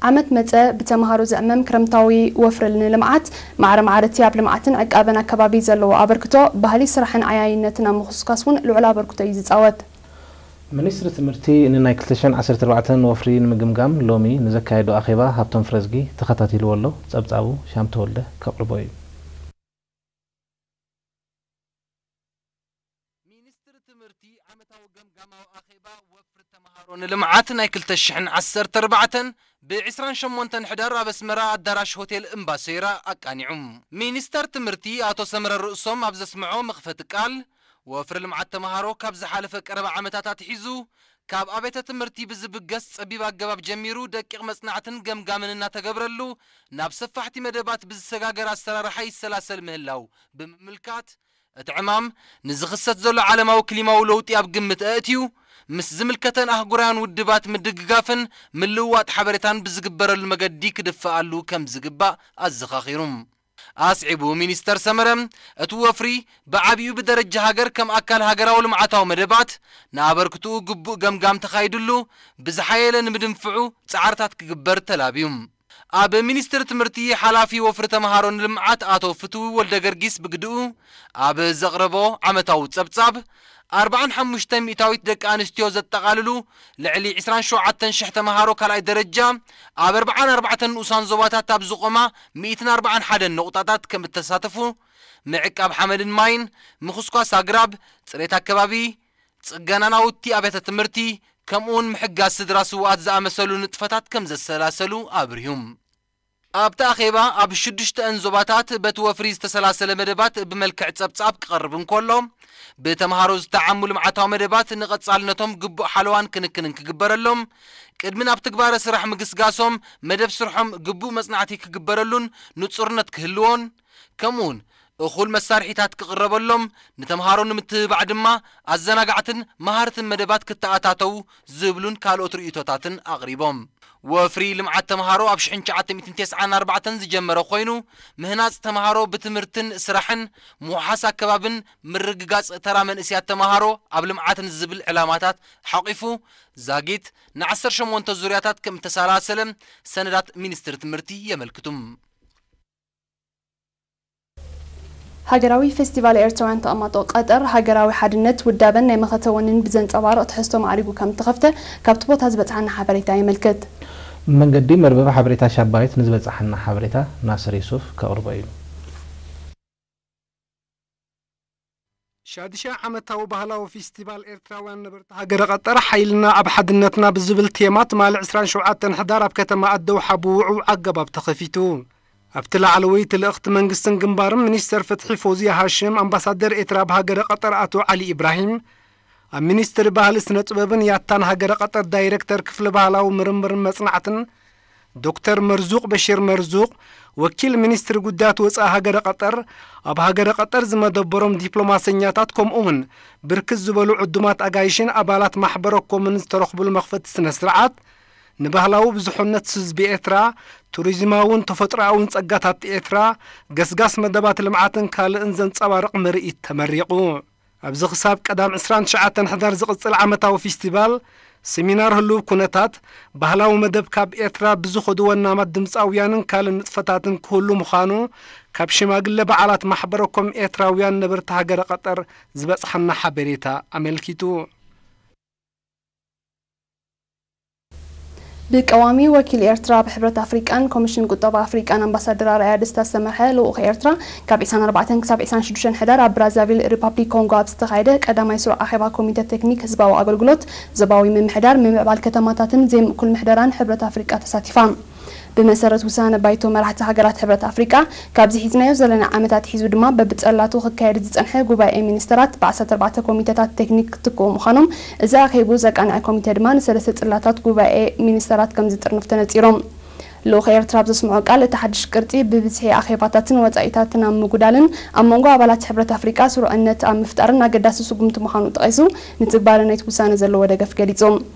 ዓመት መጸ ብተምሃሮ ዝዕመም ክረምታዊ ወፍሪ ንልምዓት፣ ማዕረ ማዕረ እቲ ኣብ ልምዓትን ዕቃበን ኣከባቢ ዘለዎ ኣበርክቶ፣ ባህሊ ስራሕን ዓያይነትን ኣብ ምኹስኳስ እውን ልዑል ኣበርክቶ እዩ ዝጻወት። ሚኒስትሪ ትምህርቲ ንናይ ክልተ ሽሕን ዓሰርተ ኣርባዕተን ወፍሪ ንምግምጋም ሎሚ ንዘካየዶ ኣኼባ ሃብቶም ፍረዝጊ ተኸታቲልዎ ኣሎ። ጸብጻቡ ሻም ተወልደ ከቕርቦ እዩ። ሚኒስትሪ ትምህርቲ ዓመታዊ ገምጋማዊ ኣኼባ ወፍሪ ተምሃሮ ንልምዓት ናይ ክልተ ሽሕን ዓሰርተ ኣርባዕተን ብ ዕስራን ሸሞንተን ሕዳር ኣብ ኣስመራ ኣዳራሽ ሆቴል እምባሰይራ ኣቃኒዑ። ሚኒስተር ትምህርቲ ኣቶ ሰመረ ርእሶም ኣብ ዘስምዖ መኽፈቲ ቃል፣ ወፍሪ ልምዓት ተምሃሮ ካብ ዝሓለፈ ቀረባ ዓመታት ኣትሒዙ ካብ ኣብያተ ትምህርቲ ብዝብገስ ጸቢብ ኣገባብ ጀሚሩ ደቂቕ መጽናዕትን ገምጋምን እናተገብረሉ ናብ ሰፋሕቲ መደባት ብዝሰጋገር ኣሰራርሓ ይሰላሰል ምህላው ብምምልካት፣ እቲ ዕማም ንዝኽሰት ዘሎ ዓለማዊ ክሊማዊ ለውጢ ኣብ ግምት ኣእትዩ፣ ምስ ዝምልከተን ኣህጉራውያን ውድባት ምድግጋፍን ምልውዋጥ ሓበሬታን ብዝግበረሉ መገዲ ክድፈኣሉ ከም ዝግባእ ኣዘኻኺሩ። ኣስዒቡ ሚኒስተር ሰመረ፣ እቲ ወፍሪ ብዓቢኡ ብደረጃ ሃገር ከም ኣካል ሃገራዊ ልምዓታዊ መደባት ንኣበርክትኡ ግቡእ ገምጋም ተኻይድሉ ብዝሓየለ ንምድንፍዑ ጻዕርታት ክግበር ተላብዩ። ኣብ ሚኒስትሪ ትምህርቲ ሓላፊ ወፍሪ ተምሃሮ ንልምዓት ኣቶ ፍትዊ ወልደ ገርጊስ ብግድኡ ኣብ ዘቕረቦ ዓመታዊ ጸብጻብ፣ ኣርባዓን ሓሙሽተ ሚእታዊት ደቂ ኣንስትዮ ዘጠቓልሉ ልዕሊ ዕስራን ሸውዓተን ሽሕ ተምሃሮ ካልኣይ ደረጃ ኣብ ኣርባዓን ኣርባዕተን ንኡሳን ዞባታት ኣብ ዝቖማ ሚእትን ኣርባዓን ሓደን ነቑጣታት ከም እተሳተፉ፣ ምዕቃብ ሓመድን ማይን፣ ምኹስኳስ ኣግራብ፣ ጽሬት ኣከባቢ፣ ጽገና ናውቲ ኣብያተ ትምህርቲ፣ ከምኡውን ምሕጋዝ ስድራ ስውኣት ዝኣመሰሉ ንጥፈታት ከም ዘሰላሰሉ ኣብርሁ። ኣብቲ ኣኼባ ኣብ ሽዱሽተኣን ዞባታት በቲ ወፍሪ ዝተሰላሰለ መደባት ብመልክዕ ጸብጻብ ክቐርብ እንከሎ፣ ብተምሃሮ ዝተዓሙ ልምዓታዊ መደባት ንቐጻልነቶም ግቡእ ሓለዋን ክንክንን ክግበረሎም፣ ቅድሚ ናብ ትግባረ ስራሕ ምግስጋሶም መደብ ስርሖም ግቡእ መጽናዕቲ ክግበረሉን ንጹርነት ክህልዎን፣ ከምኡውን እኹል መሳርሒታት ክቕረበሎም፣ ንተምሃሮ ንምትብባዕ ድማ ኣዘናጋዕትን መሃርትን መደባት ክተኣታተዉ ዝብሉን ካልኦት ርእይቶታትን ኣቕሪቦም። ወፍሪ ልምዓት ተምሃሮ ኣብ ሽሕን ትሽዓተ ሚእትን ተስዓን ኣርባዕተን ዝጀመረ ኮይኑ፣ ምህናጽ ተምሃሮ ብትምህርትን ስራሕን፣ ምውሓስ ኣከባብን ምርግጋጽ ተራ መንእስያት ተምሃሮ ኣብ ልምዓትን ዝብል ዕላማታት ሓቒፉ፣ ዛጊት ንዓሰርተ ሸሞንተ ዙርያታት ከም እተሰላሰለ ሰነዳት ሚኒስትሪ ትምህርቲ የመልክቱ። ሃገራዊ ፌስቲቫል ኤርትራውያን ተቐማጦ ቀጠር፣ ሃገራዊ ሓድነት፣ ውዳበን ናይ መኸተ ወንን ብዘንጸባርቕ ትሕዝቶ ማዕሪጉ ከም እተኸፍተ ካብቲ ቦታ ዝበጽሓና ሓበሬታ የመልክት። መንገዲ መርበብ ሓበሬታ ሻባይት ንዝበጽሓና ሓበሬታ ናስር ዩሱፍ ከቕርቦ እዩ። ሻድሻይ ዓመታዊ ባህላዊ ፌስቲቫል ኤርትራውያን ነበርቲ ሃገረ ቀጠር፣ ሓይልና ኣብ ሓድነትና ብዝብል ቴማ ትማሊ ዕስራን ሸውዓተን ሕዳር ኣብ ከተማ ኣደውሓ ብውዕዉዕ ኣገባብ ተኸፊቱ። ኣብቲ ላዕለወይቲ ልእኽቲ መንግስትን ግንባርን ሚኒስተር ፍትሒ ፎዝያ ሃሽም፣ ኣምባሳደር ኤርትራ ኣብ ሃገረ ቀጠር ኣቶ ዓሊ ኢብራሂም፣ ኣብ ሚኒስትሪ ባህሊ፣ ስነ ጥበብን ያታን ሃገረ ቀጠር ዳይሬክተር ክፍሊ ባህላዊ ምርምርን መጽናዕትን ዶክተር መርዙቕ በሽር መርዙቕ፣ ወኪል ሚኒስትሪ ጉዳያት ወጻኢ ሃገረ ቀጠር፣ ኣብ ሃገረ ቀጠር ዝመደበሮም ዲፕሎማሰኛታት፣ ከምኡ'ውን ብርክት ዝበሉ ዕዱማት ኣጋይሽን ኣባላት ማሕበረ ኮምን ዝተረኽቡሉ መኽፈቲ ስነ ስርዓት፣ ንባህላዊ ብዙሕነት ህዝቢ ኤርትራ፣ ቱሪዝማውን ተፈጥሮኣውን ጸጋታት ኤርትራ፣ ገስጋስ መደባት ልምዓትን ካልእን ዘንጸባርቕ ምርኢት ተመሪቑ። ኣብዚ ክሳብ ቀዳም ዕስራን ትሽዓተን ሕዳር ዝቕጽል ዓመታዊ ፌስቲቫል፣ ሰሚናር ህሉው ኩነታት፣ ባህላዊ መደብ ካብ ኤርትራ ብዝኸዱ ወናማት ድምጻውያንን ካልእ ንጥፈታትን ክህሉ ምዃኑ፣ ካብ ሽማግለ በዓላት ማሕበረ ኮም ኤርትራውያን ነበርቲ ሃገረ ቀጠር ዝበጽሓና ሓበሬታ ኣመልኪቱ። ብቀዋሚ ወኪል ኤርትራ ኣብ ሕብረት ኣፍሪቃን ኮሚሽን ቁጠባ ኣፍሪቃን ኣምባሳደር ኣርኣያ ደስታ ዝተመርሐ ልኡኽ ኤርትራ፣ ካብ ዕስራን ኣርባዕተን ክሳብ ዕስራን ሽዱሽተን ሕዳር ኣብ ብራዛቪል ሪፓብሊክ ኮንጎ ኣብ ዝተኻየደ ቀዳማይ ስሩዕ ኣኼባ ኮሚተ ቴክኒክ ህዝባዊ ኣገልግሎት፣ ዞባዊ ምምሕዳር፣ ምምዕባል ከተማታትን ዘይምእኩል ምሕደራን ሕብረት ኣፍሪቃ ተሳቲፋ። ብመሰረት ውሳነ ባይቶ መራሕቲ ሃገራት ሕብረት ኣፍሪቃ፣ ካብዚ ሒዝናዮ ዘለና ዓመት ኣትሒዙ ድማ በብጽላቱ ክካየድ ዝጸንሐ ጉባኤ ሚኒስተራት ብ ዓሰርተ ኣርባዕተ ኮሚተታት ቴክኒክ ክትክኡ ምዃኖም፣ እዚ ኣኼቡ ዘቃንዐ ኮሚተ ድማ ንሰለስተ ጽላታት ጉባኤ ሚኒስተራት ከም ዝጥርንፍ ተነጺሮም። ልኡኽ ኤርትራ ኣብ ዘስምዖ ቃል፣ እቲ ሓድሽ ቅርጺ ብብዝሒ ኣኼባታትን ወጻኢታትን ኣብ ምጉዳልን ኣብ መንጎ ኣባላት ሕብረት ኣፍሪቃ ስሩዕነት ኣብ ምፍጣርን ኣገዳሲ ስጉምቲ ምዃኑ ጠቒሱ፣ ንትግባረ ናይቲ ውሳነ ዘለዎ ደገፍ ገሊጹ።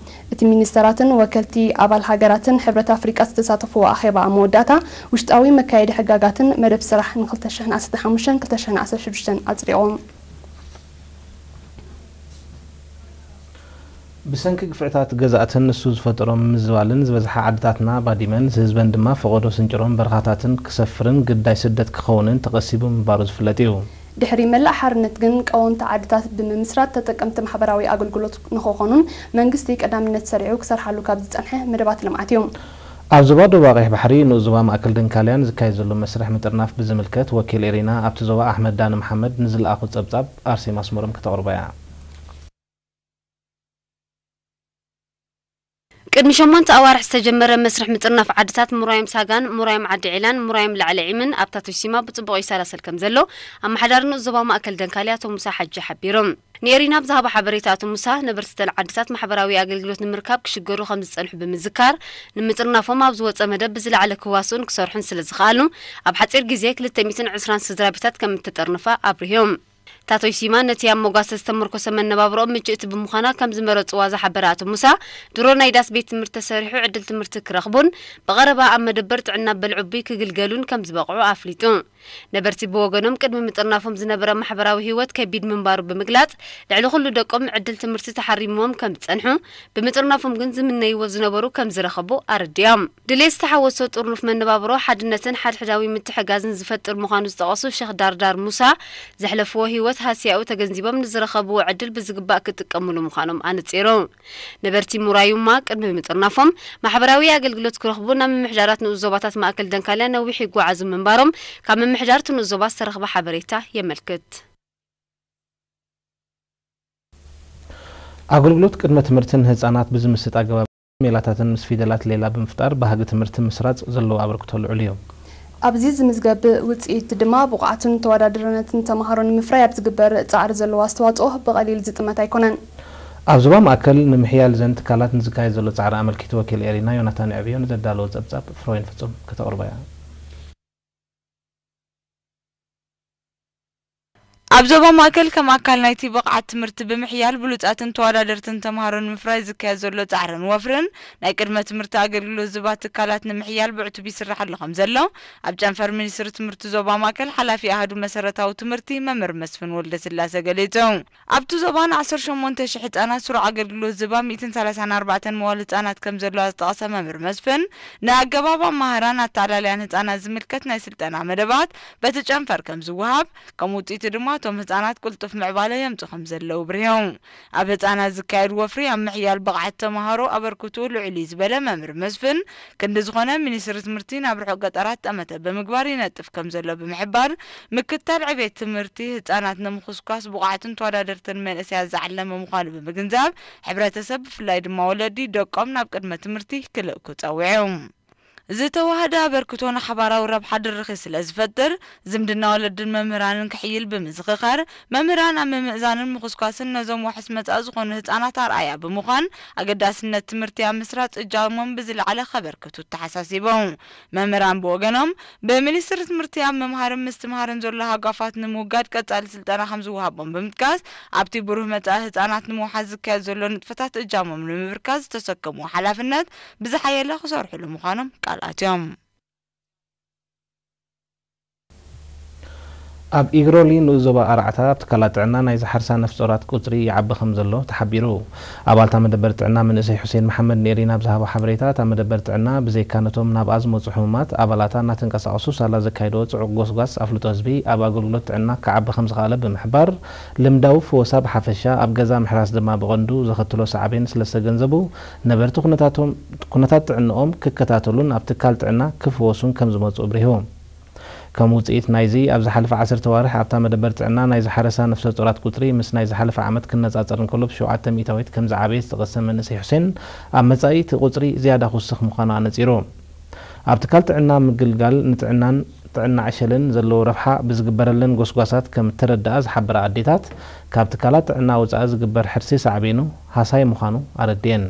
እቲ ሚኒስተራትን ወከልቲ ኣባል ሃገራትን ሕብረት ኣፍሪቃ ዝተሳተፍዎ ኣኼባ ኣብ መወዳእታ፣ ውሽጣዊ መካየዲ ሕጋጋትን መደብ ስራሕ ን ክልተ ሽሕን ዓሰርተ ሓሙሽተን ክልተ ሽሕን ዓሰርተ ሽዱሽተን ኣጽዲቑ። ብሰንኪ ግፍዕታት ገዛእትን ንሱ ዝፈጠሮም ምምዝባልን ዝበዝሓ ዓድታትና ባዲመን፣ ህዝበን ድማ ፈቐዶ ስንጭሮን በረኻታትን ክሰፍርን ግዳይ ስደት ክኸውንን ተቐሲቡ ምንባሩ ዝፍለጥ እዩ። ድሕሪ መላእ ሓርነት ግን ቀወምቲ ዓድታት ብምምስራት ተጠቀምቲ ማሕበራዊ ኣገልግሎት ንኽኾኑን መንግስቲ ቀዳምነት ሰሪዑ ክሰርሓሉ ካብ ዝጸንሐ መደባት ልምዓት እዩ። ኣብ ዞባ ደቡብ ቀይሕ ባሕሪ ንኡስ ዞባ ማእከል ደንካልያን ዝካየድ ዘሎ መስርሕ ምጥርናፍ ብዝምልከት ወኪል ኤሪና ኣብቲ ዞባ ኣሕመድ ዳኒ መሓመድ ንዝለኣኹ ጸብጻብ ኣርሴማ ኣስመሮም ከተቕርቦ እያ። ቅድሚ ሸሞንተ ኣዋርሕ ዝተጀመረ መስርሕ ምጥርናፍ ዓድታት ሙራዮም ሳጋን፣ ሙራዮም ዓዲ ዒላን፣ ሙራዮም ላዕሊ ዒምን ኣብ ታቶሲማ ብጽቡቕ ይሰላሰል ከም ዘሎ ኣመሓዳሪ ንኡስ ዞባ ማእከል ደንካሊ ኣቶ ሙሳ ሓጂ ሓቢሮም። ንኤሪና ብዝሃቦ ሓበሬታ ኣቶ ሙሳ፣ ነበርቲ እተን ዓድታት ማሕበራዊ ኣገልግሎት ንምርካብ ክሽገሩ ከም ዝጸንሑ ብምዝካር፣ ንምጥርናፎም ኣብ ዝወጸ መደብ ብዝለዓለ ክዋስኡን ክሰርሑን ስለ ዝኸኣሉ፣ ኣብ ሓጺር ግዜ ክልተ ሚእትን ዕስራን ስድራ ቤታት ከም እተጠርነፋ ኣብሪሆም። ታቶይ ሲማ ነቲ ኣብ መጓሰ ዝተመርኮሰ መነባብሮኦም ምችእቲ ብምዃና ከም ዝመረጽዋ ዝሓበረ ኣቶ ሙሳ፣ ድሮ ናይ ዳስ ቤት ትምህርቲ ተሰሪሑ ዕድል ትምህርቲ ክረኽቡን ብቐረባ ኣብ መደበር ጥዕና በልዕቡይ ክግልገሉን ከም ዝበቕዑ ኣፍሊጡ። ነበርቲ ብወገኖም ቅድሚ ምጥርናፎም ዝነበረ ማሕበራዊ ህይወት ከቢድ ምንባሩ ብምግላጽ፣ ልዕሊ ኩሉ ደቆም ዕድል ትምህርቲ ተሓሪምዎም ከም ዝጸንሑ፣ ብምጥርናፎም ግን ዝምነይዎ ዝነበሩ ከም ዝረኸቡ ኣረዲኦም። ድሌት ዝተሓወሶ ጥርኑፍ መነባብሮ ሓድነትን ሓድሕዳዊ ምትሕጋዝን ዝፈጥር ምዃኑ ዝጠቐሱ ሸኽ ዳርዳር ሙሳ፣ ዘሕለፍዎ ህይወት ሃስያኡ ተገንዚቦም ንዝረኸብዎ ዕድል ብዝግባእ ክጥቀምሉ ምዃኖም ኣነጺሩ። ነበርቲ ሙራዩማ ቅድሚ ምጥርናፎም ማሕበራዊ ኣገልግሎት ክረኽቡ ናብ ምምሕዳራት ንኡስ ዞባታት ማእከል ደንካልያ ነዊሕ ይጓዓዙ ምንባሮም ካብ ምምሕዳር እቲ ንኡስ ዞባ ዝተረኽበ ሓበሬታ የመልክት። ኣገልግሎት ቅድመ ትምህርቲ ንህጻናት ብዝምስጥ ኣገባብ ሜላታትን ምስ ፊደላት ሌላ ብምፍጣር ባህጊ ትምህርቲ ምስራጽ ዘለዎ ኣበርክቶ ልዑል እዩ። ኣብዚ ዝምዝገብ ውጽኢት ድማ ብቑዓትን ተወዳዳርነትን ተመሃሮ ንምፍራይ ኣብ ዝግበር ጻዕሪ ዘለዎ ኣስተዋጽኦ ብቐሊል ዝጥመት ኣይኮነን። ኣብ ዞባ ማእከል ንምሕያል ዘን ትካላት ንዝካየድ ዘሎ ጻዕሪ ኣመልኪቱ ወኪል ኤሪና ዮናታን ዕብዮ ንዘዳለዎ ጸብጻብ ፍሮይን ፍጹም ከተቕርቦ እያ። ኣብ ዞባ ማእከል ከም ኣካል ናይቲ ብቕዓት ትምህርቲ ብምሕያል ብሉጻትን ተወዳደርትን ተምሃሮ ንምፍራይ ዝካየድ ዘሎ ጻዕርን ወፍርን ናይ ቅድመ ትምህርቲ ኣገልግሎት ዝህባ ትካላት ንምሕያል ብዕቱብ ይስራሕ ኣሎ ከም ዘሎ ኣብ ጨንፈር ሚኒስትሪ ትምህርቲ ዞባ ማእከል ሓላፊ ኣሃዱ መሰረታዊ ትምህርቲ መምህር መስፍን ወልደስላሴ ገሊጹ። ኣብቲ ዞባ ን ዓሰርተ ሸሞንተ ሽሕ ህጻናት ስሩዕ ኣገልግሎት ዝህባ ሚእትን ሰላሳን ኣርባዕተን መዋል ህጻናት ከም ዘለዋ ዝጠቐሰ መምህር መስፍን፣ ንኣገባብ ኣመሃራን ኣተኣላልያን ህጻናት ዝምልከት ናይ ስልጠና መደባት በቲ ጨንፈር ከም ዝወሃብ፣ ከም ውጽኢቱ ድማ እቶም ህጻናት ቅልጡፍ ምዕባለ የምጹ ከም ዘለዉ ኣብሪሆም። ኣብ ህጻናት ዝካየድ ወፍሪ ኣብ ምሕያል ብቕዓት ተመሃሮ ኣበርክትኡ ልዑል እዩ ዝበለ መምህር መስፍን፣ ክንዲ ዝኾነ ሚኒስትሪ ትምህርቲ ናብ ርሑቕ ገጠራት ጠመተ ብምግባር ይነጥፍ ከም ዘሎ ብምሕባር፣ ምክታል ዕቤት ትምህርቲ ህጻናት ንምኹስኳስ ብቑዓትን ተወዳደርትን መንእሰያት ዝዓለመ ምዃኑ ብምግንዛብ፣ ሕብረተሰብ ብፍላይ ድማ ወለዲ ደቆም ናብ ቅድመ ትምህርቲ ክልእኩ ጸዊዑ። ዝተዋህደ ኣበርክቶ ንሓባራዊ ረብሓ ድርኺት ስለ ዝፈጥር፣ ዝምድና ወለድን መምህራንን ክሕይል ብምዝኽኻር፣ መምህራን ኣብ ምምእዛንን ምኹስኳስን ነዞም ዋሕስ መጻኢ ዝኾኑ ህጻናት ኣርኣያ ብምዃን፣ ኣገዳስነት ትምህርቲ ኣብ ምስራጽ እጃሞም ብዝለዓለ ከበርክቱ ተሓሳሲቦም። መምህራን ብወገኖም፣ ብሚኒስትሪ ትምህርቲ ኣብ ምምሃርን ምስትምሃርን ዘሎ ሃጓፋት ንምውጋድ ቀጻሊ ስልጠና ከም ዝወሃቦም ብምጥቃስ፣ ኣብቲ ብሩህ መጻኢ ህጻናት ንምውሓስ ዝካየድ ዘሎ ንጥፈታት እጃሞም ንምብርካት ዝተሰከምዎ ሓላፍነት ብዝሓየለ ክሰርሕሉ ምዃኖም ቃል ኣትዮም። ኣብ ኢግሮሊ ንኡስ ዞባ ኣርዓታ ኣብ ትካላት ጥዕና ናይ ዝሓርሳ ነፍሰ ጾራት ቁጽሪ ይዓቢ ከም ዘሎ ተሓቢሩ። ኣባልታ መደበር ጥዕና መንእሰይ ሑሴን መሓመድ ንኤሪና ብዝሃቦ ሓበሬታ፣ እታ መደበር ጥዕና ብዘይካ ነቶም ናብኣ ዝመጹ ሕሙማት፣ ኣባላታ እናተንቀሳቐሱ ሳላ ዘካይድዎ ጽዑቕ ጎስጓስ ኣፍልጦ ህዝቢ ኣብ ኣገልግሎት ጥዕና ክዓቢ ከም ዝኸኣለ ብምሕባር፣ ልምዳዊ ፈወሳ ብሓፈሻ፣ ኣብ ገዛ ምሕራስ ድማ ብቐንዱ ዘኸትሎ ሳዕቤን ስለ ዝተገንዘቡ፣ ነበርቲ ኩነታቶም፣ ኩነታት ጥዕንኦም ክከታተሉን ኣብ ትካል ጥዕና ክፍወሱን ከም ዝመጹ ኣብሪሁ። ከም ውጽኢት ናይዚ፣ ኣብ ዝሓለፈ ዓሰርተ ኣዋርሕ ኣብታ መደበር ጥዕና ናይ ዝሓረሳ ነፍሰ ጾራት ቁጽሪ ምስ ናይ ዝሓለፈ ዓመት ክነጻጸር እንከሎ ብሸውዓተ ሚእታዊት ከም ዝዓበየ ዝጠቐሰ መንእሰይ ሑሴን፣ ኣብ መጻኢ እቲ ቁጽሪ ዝያዳ ክውስኽ ምዃኑ ኣነጺሩ። ኣብ ትካል ጥዕና ምግልጋል ንጥዕናን ጥዕና ዕሸልን ዘለዎ ረብሓ ብዝግበረለን ጎስጓሳት ከም እተረድኣ ዝሓበራ ኣዴታት፣ ካብ ትካላት ጥዕና ወጻኢ ዝግበር ሕርሲ ሳዕቤኑ ሃሳይ ምዃኑ ኣረድኤን።